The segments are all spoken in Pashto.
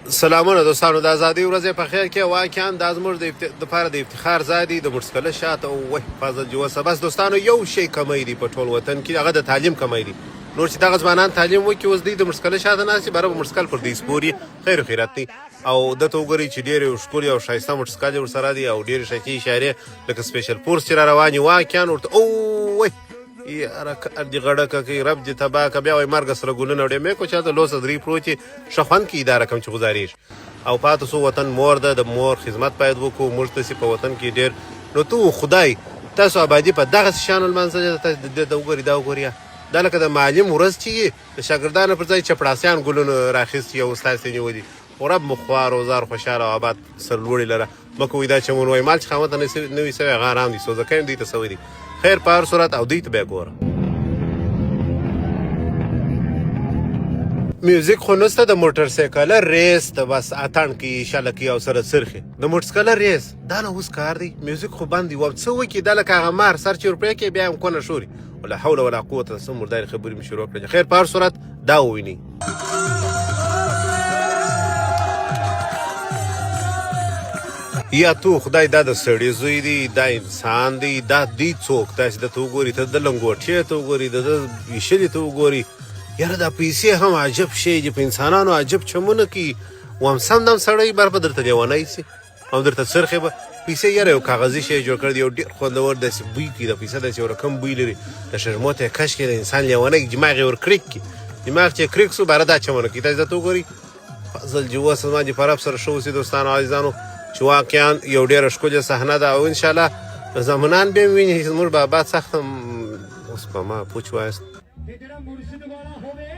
سلامونه دوستانو د ازادۍ ورځ په خیر کې واقعا دا زموږ د دپاره د افتخار ځای دی د موټرسایکل شاته او وه فضل جوسه بس دوستانو یو شی کمی دی په ټول وطن کې هغه د تعلیم کمی دی. نور چې دغه ځوانان تعلیم وکړي، اوس دوی د موټرسایکل شاته ناست دي، باره به موټرسایکل پر دوی سپوري. خیر خیرت دی. او ده ته وګورئ چې ډېر یو ښکلی او ښایسته موټرسایکل ورسره دی او ډېرې ښایستې اشارې لکه سپیشل فورس چې را روان دي، واقعا ورته اووه یاره کار دې غړکه کوي، رب دې تباه که. بیا وایي مرګه سره ګلونه وړې مې کو چاته لوسه درې پروت دي، ښه خوند کوي دا رقم چې ګزارېږي. او پاتې سو وطن مور ده، د مور خدمت باید وکړو. موږ تاسې په وطن کې ډېر نو ته خدای تاسو آبادي په دغسې شانو لمانځلې ده. تاسې دې ته وګورئ، دا وګورئ، دا لکه د معلم ورځ چې وي د شاګردانو پر ځای چپړاسیان ګلونه راخیستي او استاد ته نیولي. خو رب مو خوار او زار، خوشحاله او آباد، سرلوړي لره. مه کوئ دا چمون وایي مال چې خاوند ته نه وي سوی هغه آرام دی، سوزکی هم دوی ته سوی دی. خیر په هر صورت او دوی ته بیا ګوره. میوزیک خو نسته، د موټر سایکل ریس ته بس اتڼ کوي، شله کوي او سره څرخي. د موټر سایکل ریس دا نو اوس کار دی، میوزیک خو بند دی. څه وکړي دا لکه هغه مار سر چې ورپرې کړي بیا هم کونه ښوري. ولا حول ولا قوت، څه مردارې خبرې مې شروع کړې. خیر په هر صورت دا ووینئ. یا تو خدای دا د سړي زوی دی، دا انسان دی، دا دی څوک؟ تاسې ده ته وګورئ، ته د لنګوټې ته وګورئ، د ده ویشلې ته وګورئ. یاره دا پیسې هم عجب شی دي، په انسانانو عجب چمونه کوي. وام سم دم سړی بر به درته لیونی سي او درته څرخې به پیسې. یاره یو کاغذي شی جوړ کړی دی، یو ډېر خوندور داسې بوی کوي. دا پیسه داسې یو رقم بوی لري، د شږمو ته یې کش کړي، د انسان لیونی دماغ یې ور کړیک کړي. دماغ چې یې کړیک سو باره دا چمونه کوي. تاسې ده ته وګورئ. فضل جي اوس زما دې په رب سره ښه اوسي دوستانو عزیزانو، چې واقعا یو ډېره ښکلې صحنه ده. او انشاءالله زامنان به هم ویني چې زموږ بابا سخت اوس په ما پوچ وایاست.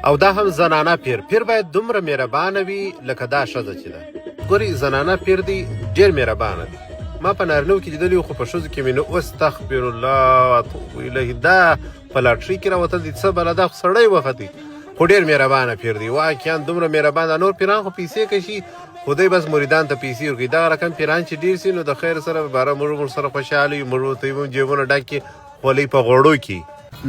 او دا هم زنانه پیر، پیر باید دومره مهربانه وي لکه دا ښځه چې ده. ګورئ زنانه پیر دی، ډېر مهربانه دی. ما په نارینو کې لیدلی خو په ښځو کې مې نه. استغفر الله واتوب الیه، دا په لاټري کې راوتل دي څه بله، دا خو سړی وختی خو ډېر مهربانه پیر دی. واقعا دومره مهربانه نور پیران خو پیسې کشي، خو دی بس مریدان ته پیسې ورکوي. دغه رقم پیران چې ډېر سي نو د خیر سره به باره موږ ور سره خوشحاله یو، موږ ورته یو جیبونه ډک کړي، خولۍ په غوړو کې.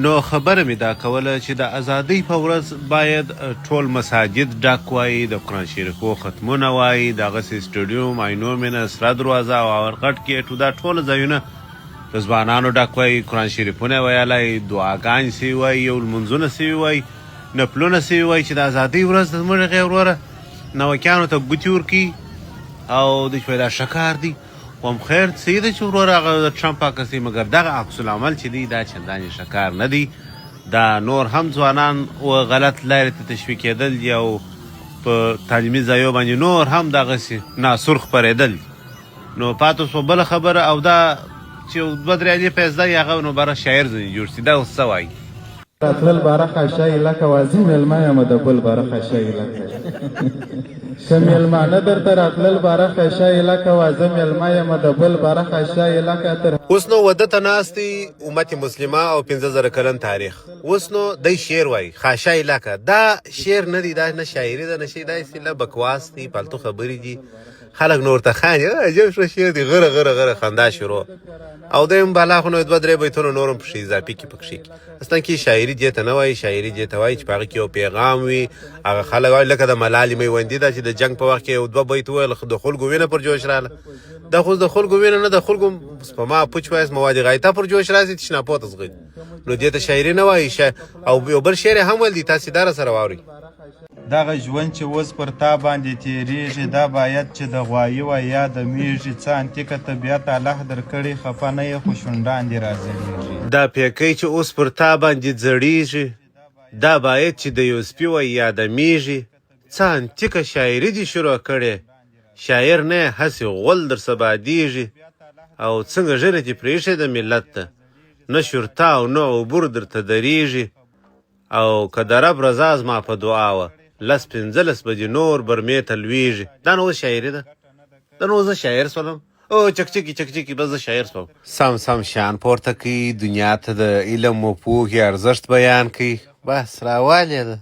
نو خبره مې دا کوله چې د ازادۍ په ورځ باید ټول مساجد ډک وای، د قرآن شریفو ختمونه وای، دغسې سټډیوم، عینو مینه، سره دروازه او اورغټ ګېټ، دا ټول ځایونه د ځوانانو ډک وای، قرآن شریفونه ویلای، دعاګانې سوي وای، یو لمونځونه سوي وای، نفلونه سوي وای، چې د ازادۍ ورځ د زموږ هغې وروره نوکیانو ته ګوتې ورکوي او دوی چې دا ښه کار دی. خو هم خیر صحیح ده چې وروره هغه د ټرمپ عکس دی، مګر دغه عکس العمل چې دی دا چندانې ښه کار نه دی. دا نور هم ځوانان و غلط لارې ته تشویقېدل دي او په تعلیمي ځایو باندې نور هم دغسې ناسور خپرېدل دي. نو پاتې سو بله خبره، او دا چې یو دوه درې الفه یې زده وي هغه نو باره شاعر ځنې جوړ سي. دا اوس څه وایي؟ راتلل باره خاشای لکه وازی میلمه یم د بل باره خاشای لکه که میلمانه درته راتلل باره خاشای لکه وازه میلمه یم د بل باره خاشای لکه تر اوس نو وده ته ناست دی امت مسلمه او 5000 کلن تاریخ. اوس نو دی شعر وایي خاشای لکه. دا شعر نه دی، دا نه شاعري ده نه شي، دا اصطلاح بکواس دی، فالتو خبرې دي. خلک نور ته خاندي، عجب ښه شعر دی، غره غره غره خندا شروع. او دی هم بالا خو نو دوه درې بیتونه نور هم پکښې اضافي کړي پکښې کړي. اصلا کې شاعري دې ته نه وایي، شاعري دې ته وایي چې په هغه کې یو پیغام وي. هغه خلک وایي لکه د ملالې میوندي ده چې د جنګ په وخت کې یو دوه بیت وویل، د خلکو وینه پر جوش راغله. دا خو د خلکو وینه نه، د خلکو سپما پوچ وایي مواد غایطه پر جوش راځي، تشناپو ته ځغلي. نو دې ته شاعري نه وایي. او یو بل شعر یې هم ویل دی، تاسې دا راسره واورئ. دغه ژوند چې اوس پر تا باندې تېرېږي، دا باید چې د غوایي وای یا د مېږي، څه انتیکه طبیعت الله درکړی، خفه نه یې خو شونډان دې راځړېږي. دا پیکۍ چې اوس پر تا باندې ځړېږي، دا باید چې د یو سپي وای یا د مېږي، څه انتیکه شاعري دې شروع کړې، شاعر نه یې هسې غول درڅه بادېږي، او څنګه ږیره دې پرېښې ده ملت ته، نه شرطه او نه عبور درته درېږي، او که د رب رضا زما په دعا وه، لس 15 به دې نور برمې ته لوېږي. دا نو اوس شاعري ده؟ دا نو زه شاعر سولم؟ او چکچکي چکچکي، بس زه شاعر سوم. سم سم شیان پورته کوي، دنیا ته د علم و پوهې ارزښت بیان کوي، بس راوالې ده.